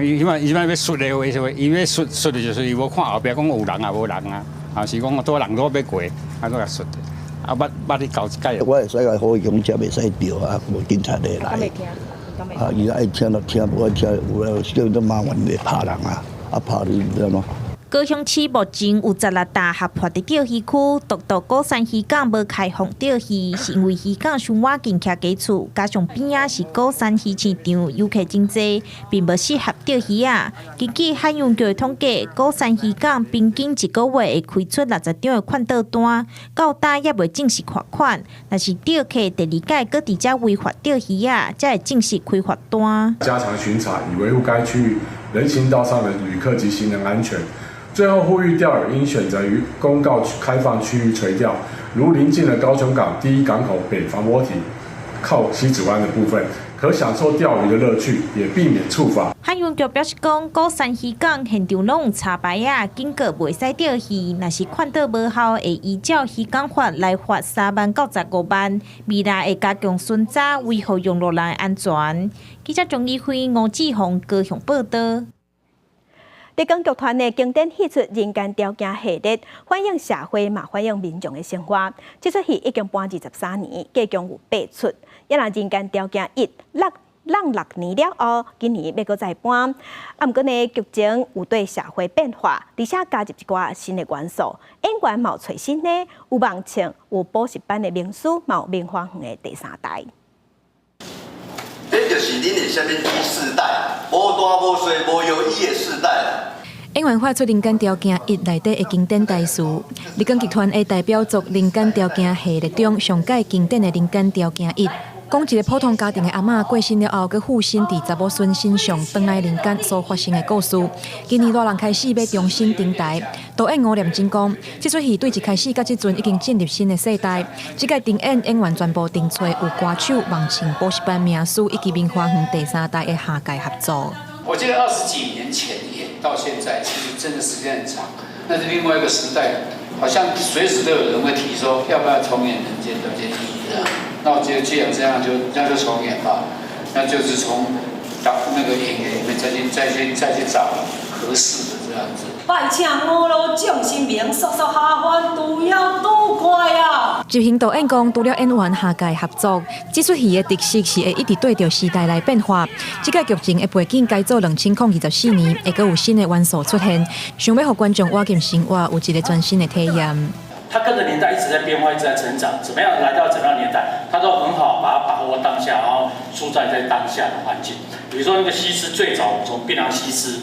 伊彼擺伊彼擺欲摔的話，伊欲摔摔的就是伊無看後壁講有人啊無人啊，啊是講拄人拄欲過，啊閣共摔著。啊捌捌去交一擺。我會使共呼伊講，遮袂使釣啊，無警察會來。啊，伊愛聽就聽，無愛聽有咧叫做麻煩會拍人啊，啊拍你知無？高雄市目前有16搭合法的釣魚區，獨獨鼓山漁港無開放釣魚，是因為漁港傷倚近徛家厝，加上邊仔是鼓山魚市場，遊客真濟，並無適合釣魚仔。根據海洋局的統計，鼓山漁港平均一個月會開出60張的勸導單，到今猶未正式罰款。若是釣客第二擺閣佇遮違法釣魚仔，才會正式開罰單。加強巡查，以維護該區域人行道上的旅客及行人安全。最後呼籲釣友應選擇於公告開放區域垂釣，如鄰近的高雄港第一港口北防波堤，靠西子灣的部分，可享受釣魚的樂趣，也避免觸法。海運局表示講，鼓山漁港現場攏有查牌仔，警告袂使釣魚，若是勸導無效，會依照漁港法來罰3萬到15萬。未來會加強巡查，維護用路人安全。記者張怡輝、吳志宏高雄報導。麗江劇團的經典戲出《人間條件》系列，反映社會嘛，反映民眾的生活。這齣戲已經播23年，計共有八齣。啊若《人間條件一》落浪6年了後，今年欲閣再播。啊，毋過呢，劇情有對社會變化，而且加入一寡新的元素。演員嘛有揣新的，有網唱，有補習班的名師，嘛有明華園的第三代。這就是恁的啥物世代，無大無細無搖椅的世代啦。演員發出《人間條件一》內底的經典台詞，麗江劇團的代表作《人間條件》系列中上蓋經典的《人間條件一》，講一个普通家庭的阿嬤過身了後，閣附身佇查某孫身上，轉來人間所發生的故事。今年熱人開始欲重新登台，導演吳念真講，這齣戲對一開始到這陣已經進入新的世代。這屆重演演員全部重揣有歌手、網唱補習班名師以及明華園第三代的下屆合作。我記得20幾年前演到現在，其實真的時間很長，那是另外一個時代，好像隨時都有人會提說要不要重演《人間條件一》這樣。那我覺得既然這樣就那就重演吧，那就是從當那個演員裡面再去找合適的這樣子。拜請五路眾神明，速速下凡，除妖拄怪啊！執行導演講，除了演員下屆合作，這齣戲的特色是會一直對著時代來變化。這個劇情的背景改做2024年，會閣有新的元素出現，想欲予觀眾活進生活，有一個全新的體驗。他跟着年代一直在變化，一直在成長，怎麼樣來到怎樣的年代，他都很好把它把握當下，然後塑造在當下的環境。比如說那個西施，最早從檳榔西施，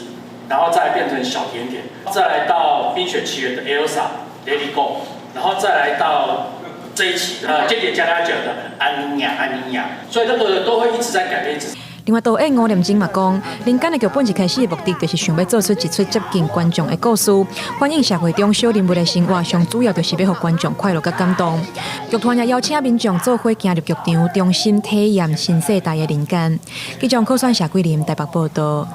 然後再變成小甜甜，再來到冰雪奇緣的 Elsa、Let It Go，然後再來到這一期間諜家家酒的安妮亞、安妮亞，所以這個都會一直在改變。另外，導演吳念真嘛講，人間的劇本一開始的目的就是想欲做出一齣接近觀眾的故事，反映社會中小人物的生活，上主要就是欲予觀眾快樂佮感動。劇團也邀請民眾做伙行入劇場，重新體驗新世代的人間。記者柯選謝桂林台北報導。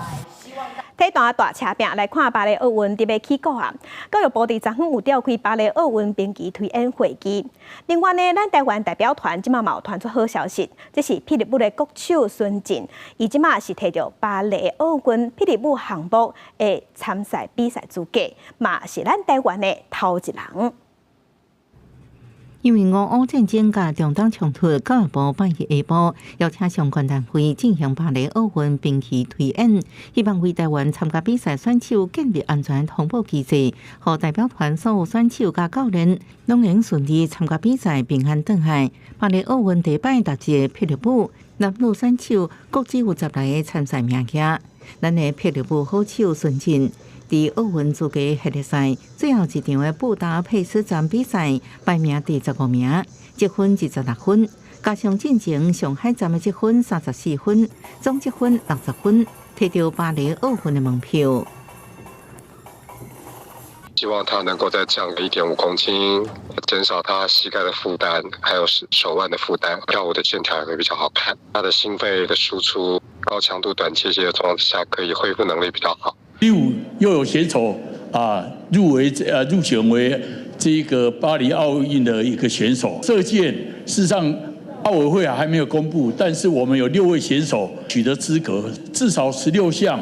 體壇大車拼來看巴黎奧運佇欲起鼓啊！教育部佇昨昏有召開巴黎奧運兵棋推演會議。另外呢，咱台灣代表團這馬嘛有傳出好消息，這是霹靂舞的國手孫進，伊這馬是提著巴黎奧運霹靂舞項目的參賽比賽資格，嘛是咱台灣的頭一人。因為俄烏戰爭佮中東衝突，教育部拜一下晡邀請相關單位進行巴黎奧運兵棋推演，希望為台灣參加比賽選手建立安全通報機制，予代表團所有選手佮教練攏會順利參加比賽，平安轉來。巴黎奧運第擺踏這個霹靂舞男女選手各只有10來個參賽名額。咱的霹靂舞好手孫進，佇奧運資格系列賽最後一場的布達佩斯站比賽排名第15名，積分26分，加上進前上海站的積分34分，總積分60分，提著巴黎奧運的門票。希望他能夠再降個1.5公斤，減少他膝蓋的負擔，還有手腕的負擔，跳舞的線條也會比較好看。他的心肺的輸出，高強度短間歇的狀況下，可以恢復能力比較好。又又有選手啊入圍入選為這個巴黎奧運的一個選手。射箭事實上奧委會還沒有公布，但是我們有6位選手取得資格，至少16項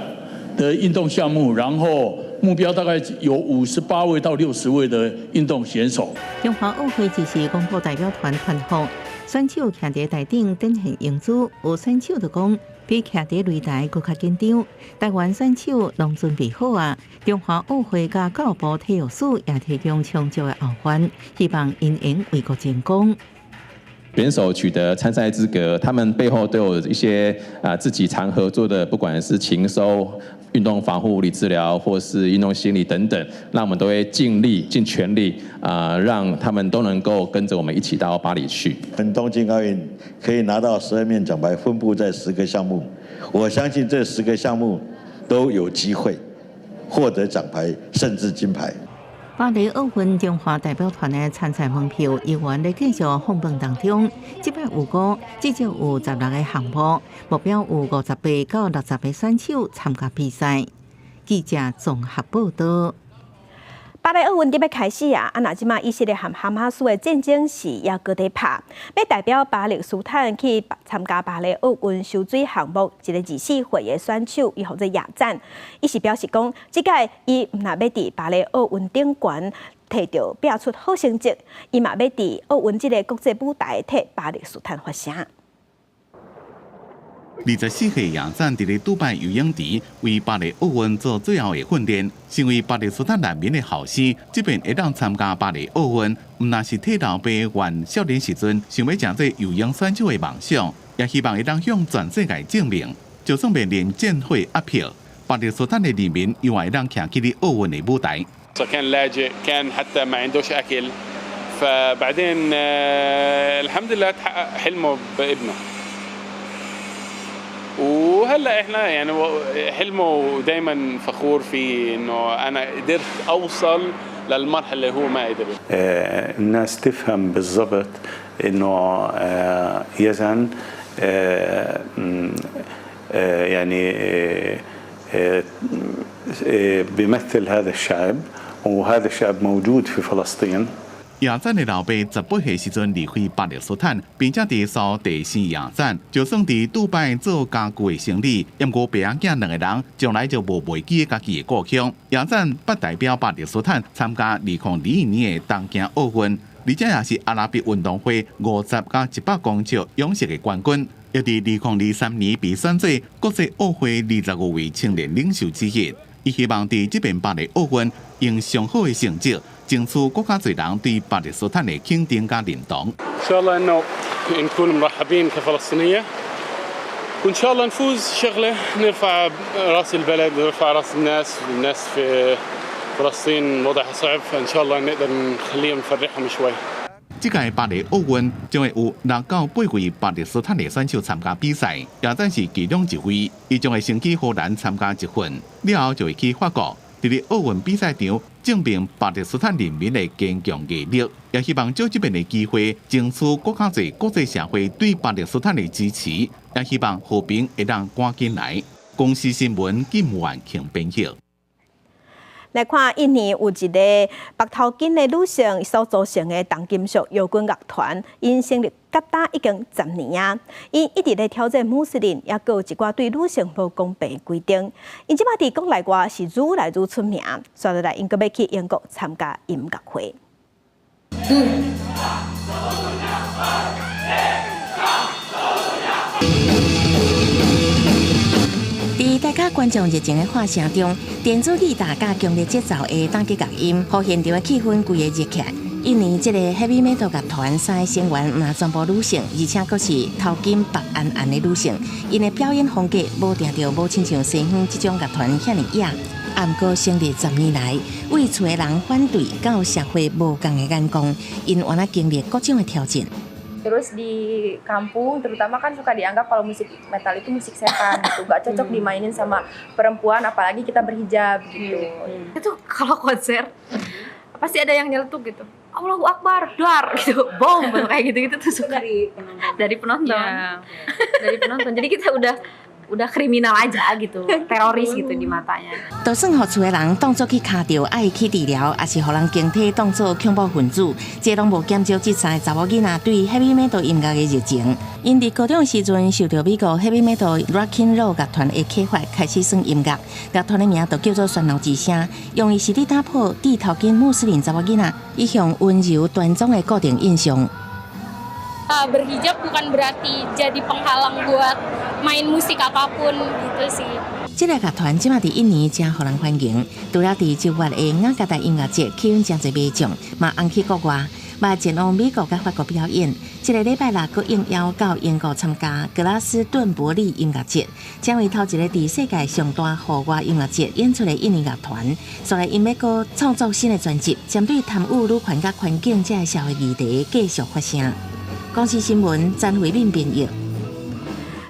的運動項目，然後目標大概有58位到60位的運動選手。中華奧會這時公布代表團團服，選手徛佇台頂展現英姿，有選手就講比徛佇擂台閣較緊張。台灣選手攏準備好啊！中華奧會佮教育部體育署也提供充足的後援，希望𪜶會為國爭光。選手取得參賽資格，他們背後都有一些啊自己常合作的，不管是情搜、運動防護、物理治療，或是運動心理等等，那我們都會盡力、盡全力啊，讓他們都能夠跟着我們一起到巴黎去。東京奧運可以拿到12面獎牌，分布在十個項目，我相信這十個項目都有機會獲得獎牌，甚至金牌。巴黎奧運中華代表團的參賽門票猶原咧繼續放榜當中，這擺有講至少有16個項目，目標有58到60個選手參加比賽。記者綜合報道。巴黎奧運欲開始啊！啊，若這馬以色列和哈馬斯的戰爭是猶閣佇拍，欲代表巴勒斯坦去參加巴黎奧運游水項目，一个24歲的選手，伊號做亞贊，伊是表示講，這屆伊毋若欲佇巴黎奧運頂懸提著拼出好成績，伊嘛欲佇奧運這个國際舞台替巴勒斯坦發聲。 24歲亞贊佇咧杜拜游泳池為巴黎奧運做最後的訓練，身為巴勒斯坦難民的後生，這擺會當參加巴黎奧運，毋但是替老爸圓少年時陣想欲成做游泳選手的夢想，也希望會當向全世界證明，就算面臨戰火壓迫，巴勒斯坦的人民猶會當徛起佇奧運的舞台。 كان لاجئ كان حتى ما عندوش أكل فبعدين الحمد لله تحقق حلمه بابنه وهلا احنا يعني حلمه دائما فخور فيه انه انا قدرت اوصل للمرحله اللي هو ما قدر. الناس تفهم بالضبط انه يزن يعني بيمثل هذا الشعب وهذا الشعب موجود في فلسطين. 亞贊的老爸18歲時陣離開巴勒斯坦，並且佇蘇地生亞贊，就算佇杜拜做家具的生意，毋過爸仔囝兩个人從來就無袂記家己的故鄉。亞贊捌代表巴勒斯坦參加2021年的東京奧運，而且也是阿拉伯運動會50佮100公尺泳池的冠軍，亦佇2023年被選做國際奧會25位青年領袖之一。伊希望佇這擺巴黎奧運用上好的成績，爭取閣較濟人對巴勒斯坦的肯定佮認同。 إن شاء الله إنه نكون مرحبين كفلسطينية وإن شاء الله نفوز شغلة نرفع راس البلد نرفع راس الناس الناس في فلسطين وضعها صعب فإن شاء الله نقدر نخليهم نفرحهم شوي. 這屆巴黎奧運將會有6到8位巴勒斯坦的選手參加比賽，亞贊是其中一位。伊將會先去荷蘭參加集訓，了後就會去法國。佇咧奧運比賽場證明巴勒斯坦人民的堅強毅力，也希望藉這擺的機會爭取閣較濟國際社會對巴勒斯坦的支持，也希望和平會當趕緊來。公視新聞金萬慶編譯。來看印尼有一个白頭巾的女性所組成的重金屬搖滾樂團，𪜶成立到今已經10年啊！𪜶一直咧挑戰穆斯林，猶閣有一寡對女性無公平的規定。𪜶這擺佇國內外是愈來愈出名，紲落來𪜶閣欲去英國參加音樂會。嗯。佇大家觀眾熱情的喊聲中，電子吉他佮強烈節奏的打擊樂音，予現場的氣氛規个熱起來。印尼這个 Heavy Metal 樂團三个成員毋但全部女性，而且閣是頭巾白絚絚的女性。𪜶的表演風格無定著無親像西方這種樂團遐爾野。啊，毋過成立10年來，為厝的人反對佮社會無仝的眼光，𪜶原來經歷各種的挑戰。 Terus di kampung terutama kan suka dianggap kalau musik metal itu musik setan gitu, gak cocok dimainin sama perempuan apalagi kita berhijab gitu. Itu kalau konser pasti ada yang nyeletuk gitu. Allahu Akbar, dar gitu, bom kayak gitu-gitu tuh suka dari penonton. Dari penonton. Ya. Dari penonton. Jadi kita udah kriminal aja gitu, teroris gitu di matanya. 就算予厝的人當作去敲著愛去治療，抑是予人警惕當作恐怖分子，這攏無減少這三个查某囡仔對 heavy metal 音樂的熱情。𪜶佇高中時陣受著美國 heavy metal rock and roll 樂團的啟發，開始耍音樂。樂團的名就叫做喧鬧之聲，用意是佇打破戴頭巾穆斯林查某囡仔一向溫柔端莊的固定印象。 Berhijab bukan berarti jadi penghalang buat main musik apapun gitu sih. 這个樂團這馬佇印尼誠予人歡迎，除了佇9月的雅加達音樂節吸引誠濟民眾，嘛紅去國外，嘛前往美國佮法國表演。這个禮拜六閣應邀到英國參加格拉斯頓伯利音樂節，成為頭一个佇世界上大戶外音樂節演出的印尼樂團。紲來𪜶欲閣創作新的專輯，針對貪污女權佮環境這个社會議題繼續發聲。公視新聞詹慧敏編譯。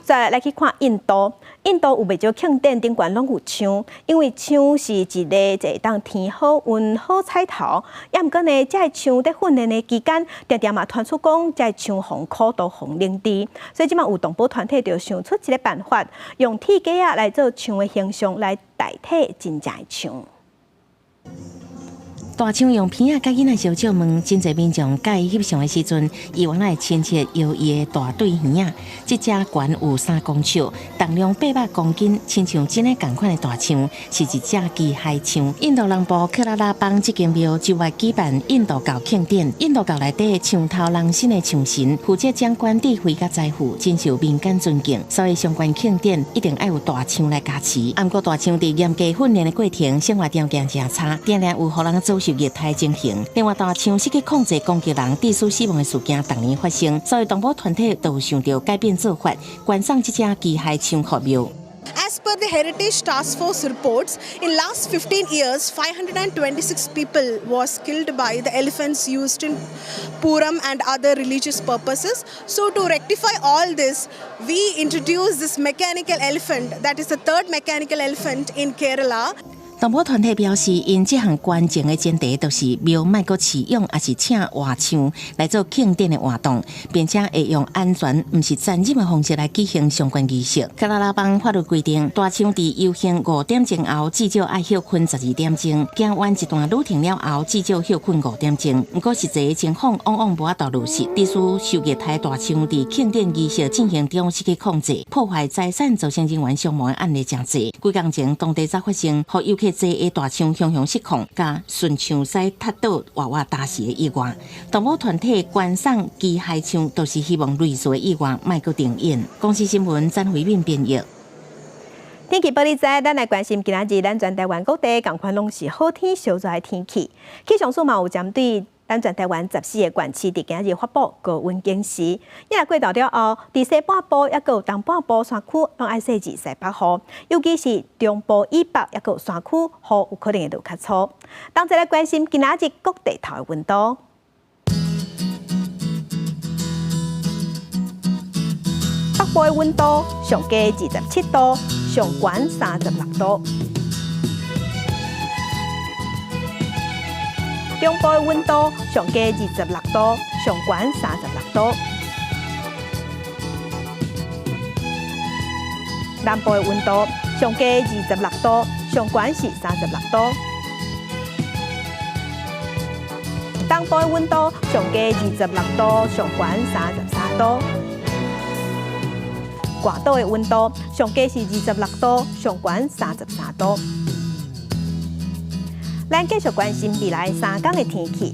再來去看印度，印度有袂少慶典頂懸攏有象，因為象是一个會當添好運、好彩頭。也毋過呢，這个象佇訓練的期間，定定嘛傳出講，這个象予苦毒予冷治。所以這馬有動保團體就想出一个辦法，用鐵架仔來做象的形象，來代替真正的象。大象用鼻仔佮囡仔相借問，真濟民眾佮伊翕相的時陣，伊原來親切搖伊的大對耳仔。這隻懸有3公尺，重量800公斤，親像真的仝款的大象，是一隻機械象。印度南部克拉拉邦這間廟就愛舉辦印度教慶典，印度教內底象頭人身的象神，負責掌管智慧佮財富，真受民間尊敬。所以相關慶典一定愛有大象來加持。毋過大象佇嚴格訓練的過程，生活條件誠差，定定有予人遭受虐待情形。另外，大象失去控制攻擊人，致使死亡的事件逐年發生，所以動保團體就想著改變做法，懸送這隻機械象予廟。 As per the Heritage Task Force reports, in last 15 years, 526 people was killed by the elephants used in Puram and other religious purposes. So to rectify all this, we introduced this mechanical elephant, that is the third mechanical elephant in Kerala. 動保團體表示，𪜶這項捐贈的前提，就是廟莫閣飼養，抑是請活象來做慶典的活動，並且會用安全，毋是殘忍的方式來舉行相關儀式。克拉拉邦法律規定，大象佇遊行5點鐘後，至少愛歇睏12點鐘；行完一段旅程了後，至少歇睏5點鐘。毋過實際情況往往無法度落實，致使受虐待大象佇慶典儀式進行中失去控制，破壞財產，造成人員傷亡的案例誠濟。幾工前，當地才發生，予遊客坐的大象雄雄失控，共順象屎踢倒活活打死的意外。動保團體懸送機械象，就是希望類似的意外莫閣重演。公視新聞詹慧敏編譯。天氣報你知，咱來關心今仔日咱全台灣各地仝款攏是好天燒熱的天氣。氣象署嘛有針對咱全台灣14個縣市佇今日發布高溫警示。伊若過晝了後，佇西半部抑閣有東半部山區攏愛細緻西北雨，尤其是中部以北抑閣有山區雨有可能會落較粗。同齊來關心今仔日各地頭的溫度。北部的溫度上低27度，上懸36度。中部的溫度上低26度，上懸36度。南部的溫度上低26度，上懸是36度。東部的溫度上低26度，上懸33度。外島的溫度上低是26度，上懸33度。咱繼續關心未來3天的天氣。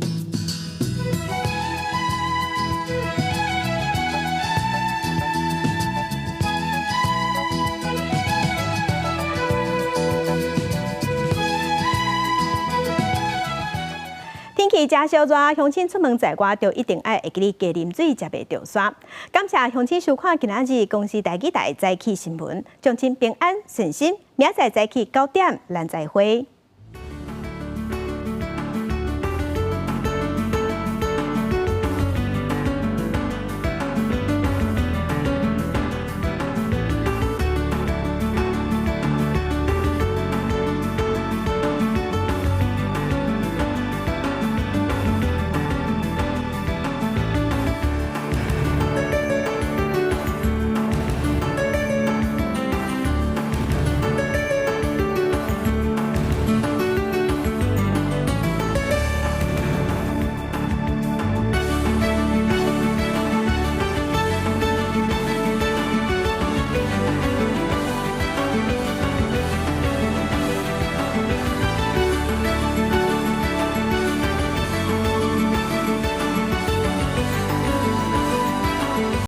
天氣誠燒熱，鄉親出門在外，就一定愛會記得加啉水，才袂著沙。感謝鄉親收看今仔日公視台語台早起新聞，祝親平安順心。明仔載早起9點，咱再會。